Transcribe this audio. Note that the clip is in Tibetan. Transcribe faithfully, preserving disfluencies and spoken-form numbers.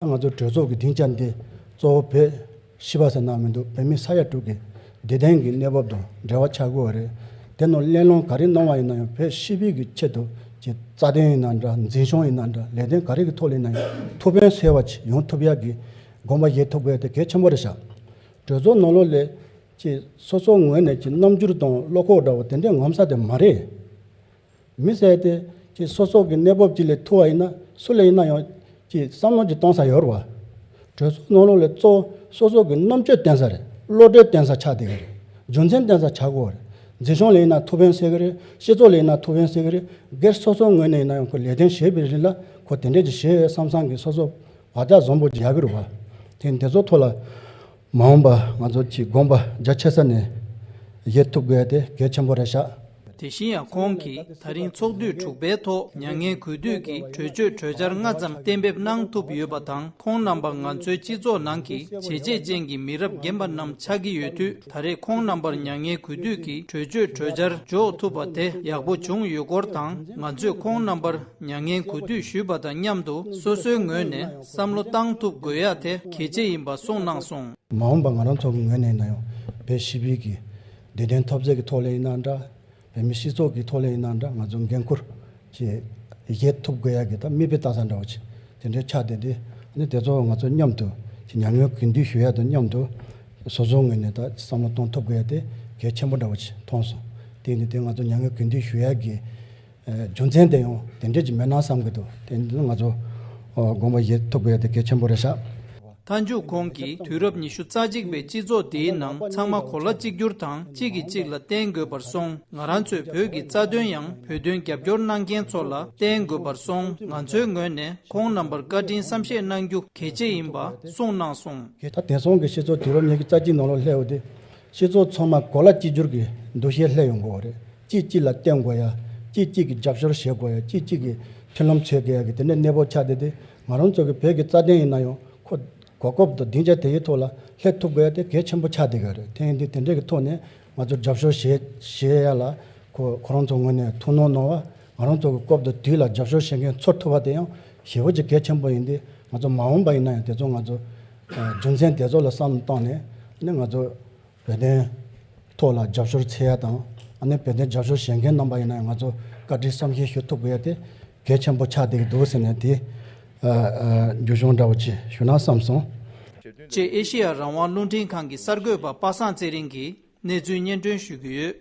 ང་ཚོ་གྲོས་ཚོགས་ཀྱི་སྡིངས་ཆ་འདི་གཙོ་བོ་བོད་སྤྱི་པ་ཟེར་ན་མི་འདུག་བོད་མི་ས་ཡ་དྲུག་གི་བདེ་དོན་གྱི་གནས་བབ་དང་འབྲེལ་བ་ཆགས་དགོས་པ་རེད། དེ་ནང་གླེང་སློང་ག་རེ་གནང་བ་ཡིན་ན་ཡང་བོད་སྤྱི་པའི་གི་ཆེད་དུ་ཅིག་རྩ་དོན་ཡིན་ན་འདྲ། འཛིན་སྐྱོང་ཡིན་ན་འདྲ། ལས་དོན་ག་རེ་གི་ཐོག་ལ་ཡིན་ན་ཡང་ཐུགས་ཕན་གསོས་པ་ཅིག་ཡོང་ཐུབ་ཡག་གི་དགོངས་པ་བཞེས་ཐུབ་དགོས་དེ་གལ་ཆེན་པོ་རེད་ཤག་གྲོས་ཚོགས་ནང་ལོགས་ལ་ཅིག་སོ་སོ་ངོས་ནས་ཅིག་རྣམ་འགྱུར་དང་བློ་ཁོག་འདྲ་བོ་དེ་འདྲས་ངོམ་ས་དེ་མ་རེད། མི་ཟེར་དེ་ཅིག་སོ་སོ་གི་གནས་བབ་ཅིག་ལ་ཐུག་པ་ཡིན་ན་སུ་ལ་ཡིན་ན་ཡང་ཅིག་བསམ་བློ་ཅིག་གཏོང་ས་ཡོད་རེད་བ། གྲོས་ཚོགས་ནང་ལོགས་ལ་གཙོ་བོ་སོ་སོ་གི་རྣམ་དཔྱོད་བསྟན་ས་རེད། བློ་གྲོས་བསྟན་ས་ཆགས་བསྡད་ཀྱི་རེད། རྒྱུ་མཚན་བསྟན་ས་ཆགས་དགོས་རེད། འཛིན་སྐྱོང་ལ་ཡིན་ན་ཐུགས་ཕན་གསོས་ཀྱི་རེད། སྤྱི་ཚོགས་ལ་ཡིན་ན་ཐུགས་ཕན་གསོས་ཀྱི་རེད། སྒེར་སོ་སོ་ངོས་ནས་ཡིན་ན་ཡང་ཁོ་ལས་དོན་བྱེད་པའི་རིང་ལ་ཁོ་དེ་འདྲས་ཅིག་བྱེད་ཡོད་བསམ་བསམ་གི་སོ་སོ་བག་ཆགས་བཟང་པོ་ཅིག་ཡོད་ཀྱི་རེད་བ། དེ་འདི་ཚོ་ཐོག་ལ་མ་འོངས་པ་ང་ཚོ་ཅིག་དགོངས་པ་རྒྱ་ཆེ་ས་ནས་བཞེས་ཐུབ་དགོས་དེ་གལ་ཆེན་པོ་རེད་ཤག་དེ་བཞིན་ཡང་ཁོང་གིས་ད་རིང་ཚོགས་དུས་དྲུག་པའི་ཐོག་མྱ་ངན་གུས་འདུད་ཀྱི་གྲོས་ཆོད་གྲོས་འཆར་ལྔ་ཙམ་གཏན་འབེབས་གནང་ཐུབ་ཡོད་པ་དང་། ཁོང་རྣམ་པ་ང་ཚོའི་སྤྱི་ཚོགས་ནང་གི་བྱས་རྗེས་ཅན་གྱི་མི་རབས་རྒན་པ་རྣམས་ཆགས་ཀྱི་ཡོད་དུས། ད་རེས་ཁོང་རྣམ་པར་མྱ་ངན་གུས་འདུད་ཀྱི་གྲོས་ཆོད་གྲོས་འཆར་འཇོག་ཐུབ་པ་དེ་ཡག་པོ་བྱུང་ཡོད་སྐོར་དང་། ང་ཚོས་ཁོང་རྣམ་པར་མྱ་ངན་གུས་འདུད་ཞུས་པ་དང་མཉམ་དུ་སོ་སོའི་ངོས་ནས་བསམ་བློ་བཏང་ཐུབ་དགོས་ཡ་དེ་གལ་ཆེ་ཡིན་པ་གསུངས་གནང་སོང་། མ་འོངས་པ་ང་རང་ཚོ་གི་ངོས་ནས་ཡིན་ན་ཡང་བོད་སྤྱི་པའི་གི་བདེ་དོན་འཐབ་རྩོད་ཀྱི་ཐོག་ལ་ཡིན་ན་འདྲ། བོད་མི་སྤྱི་ཚོགས་ཀྱི་ཐོག་ལ་ཡིན་ན་འདྲ། ང་ཚོ་འགན་ཁུར་ཅིག་བཞེས་ཐུབ་དགོས་ཡ་གི་ད་མིག་དཔེ་ལྟ་ས་འདྲ་བོ་ཅིག་དེ་འདྲའི་ཆགས་བསྡད་དེ། ཨ་ནི་དེ་ཚོ་ང་ཚོ་མཉམ་དུ་ཅིག་མྱ་ངན་གུས་འདུད་ཞུ་ཡ་དང་མཉམ་དུ་སོ་སོའི་ངོས་ནས་ད་བསམ་བློ་གཏོང་ཐུབ་དགོས་ཡ་དེ་གལ་ཆེན་པོ་འདྲ་བོ་ཅིག་མཐོང་སོང་། དེ་ནི་དེ་ང་ཚོ་མྱ་ངན་གུས་འདུད་ཞུ་ཡ་གི་རྒྱུ་མཚན་དེ་ཡང་དེ་འདྲས་ཅིག་མེད་ན་བསམ་གི་འདུག་དེ་ནི་ང་ཚོ་དགོངས་པ་བཞེས་ཐུབ་དགོས་ཡ་དེ་གལ་ཆེན་པོ་རེད་ཤག་མཐའ་མཇུག་ཁོང་གིས་དུས་རབས་ཉི་ཤུ་རྩ་གཅིག་པའི་སྤྱི་ཚོགས་འདིའི་ནང་ཚང་མ་གོ་ལ་གཅིག་གྱུར་དང་གཅིག་གིས་གཅིག་ལ་བརྟེན་དགོས་པར་སོང་། ང་རང་ཚོའི་བོད་ཀྱི་རྩ་དོན་ཡང་བོད་དོན་རྒྱབ་སྐྱོར་གནང་མཁན་ཚོ་ལ་བརྟེན་དགོས་པར་སོང་། ང་ཚོའི་ངོས་ནས་ཁོང་རྣམ་པར་བཀའ་དྲིན་བསམ་ཤེས་གནང་རྒྱུ་གལ་ཆེ་ཡིན་པ་གསུངས་གནང་སོང་། ད་དེང་སང་གི་སྤྱི་ཚོགས་དུས་རབས་ཉི་ཤུ་རྩ་གཅིག་ནང་ལ་སླེབས་ཡོང་དུས་སྤྱི་ཚོགས་ཚང་མ་གོ་ལ་གཅིག་གྱུར་གྱི་འདུ་ཤེས་སླེབས་ཡོང་དགོས་པ་རེད། གཅིག་གཅིག་ལ་བརྟེན་དགོས་ཡ། གཅིག་གཅིག་གི་རྒྱབ་སྐྱོར་བྱེད་དགོས་ཡ། གཅིག་གཅིག་གི་མཐུན་ལམ་འཚོལ་དགོས་ཡ་གི་དེ་འདྲའི་གནས་བབ་ཆགས་བསྡད་དེ། ང་རང་ཚོ་གི་བོད་ཀྱི་རྩ་དོན་ཡིན་ན་ཡང་ཁོ་གོ་སྐབས་དང་སྡིངས་ཆ་དེ་ཡི་ཐོག་ལ་སླེབས་ཐུབ་དགོས་ཡ་དེ་གལ་ཆེན་པོ་ཆགས་བསྡད་ཀྱི་རེད། དེ་ཡིན་དུས་དེ་འདྲའི་གི་ཐོག་ནས་ང་ཚོ་རྒྱབ་སྐྱོར་བྱེད་བྱེད་ཡ་ལ་ཁོ་ཁོ་རང་ཚོ་ངོས་ནས་ཐུགས་སྣང་གནང་བ། ང་རང་ཚོ་གི་སྐབས་དང་དུས་ལ་རྒྱབ་སྐྱོར་བྱེད་མཁན་ཚོར་ཐུབ་པ་དེ་ཡང་ཞེ་པོ་ཅིག་གལ་ཆེན་པོ་ཡིན་དུས། ང་ཚོ་མ་འོངས་པ་ཡིན་ན་ཡང་དེ་ཚོ་ང་ཚོ་རྒྱུ་མཚན་དེ་ཚོ་ལ་བསམ་བློ་བཏང་ནས་ནི་ང་ཚོ་བོད་དོན་ཐོག་ལ་རྒྱབ་སྐྱོར་འཚོལ་ཡ་དང་། ཨ་ནི་བོད་དོན་རྒྱབ་སྐྱོར་བྱེད་མཁན་རྣམ་པ་ཡིན་ན་ཡང་ང་ཚོ་བཀའ་དྲིན་བསམ་ཤེས་ཞུ་ཐུབ་དགོས་ཡ་དེ་གལ་ཆེན་པོ་ཆགས་བསྡད་ཀྱི་འདུག་ཟེར་ནས་དེ་ཨ་ཨ་རྒྱུ་གཞུང་འདྲ་བོ་ཅིག་ཞུ་ན་བསམ་སོང་། ཅེས་ཨེ་ཤེ་ཡ་རང་དབང་རླུང་འཕྲིན་ཁང་གི་གསར་འགོད་པ་པ་སངས་ཚེ་རིང་གིས་གནས་ཚུལ་སྙན་སྒྲོན་ཞུ་གི་ཡོད།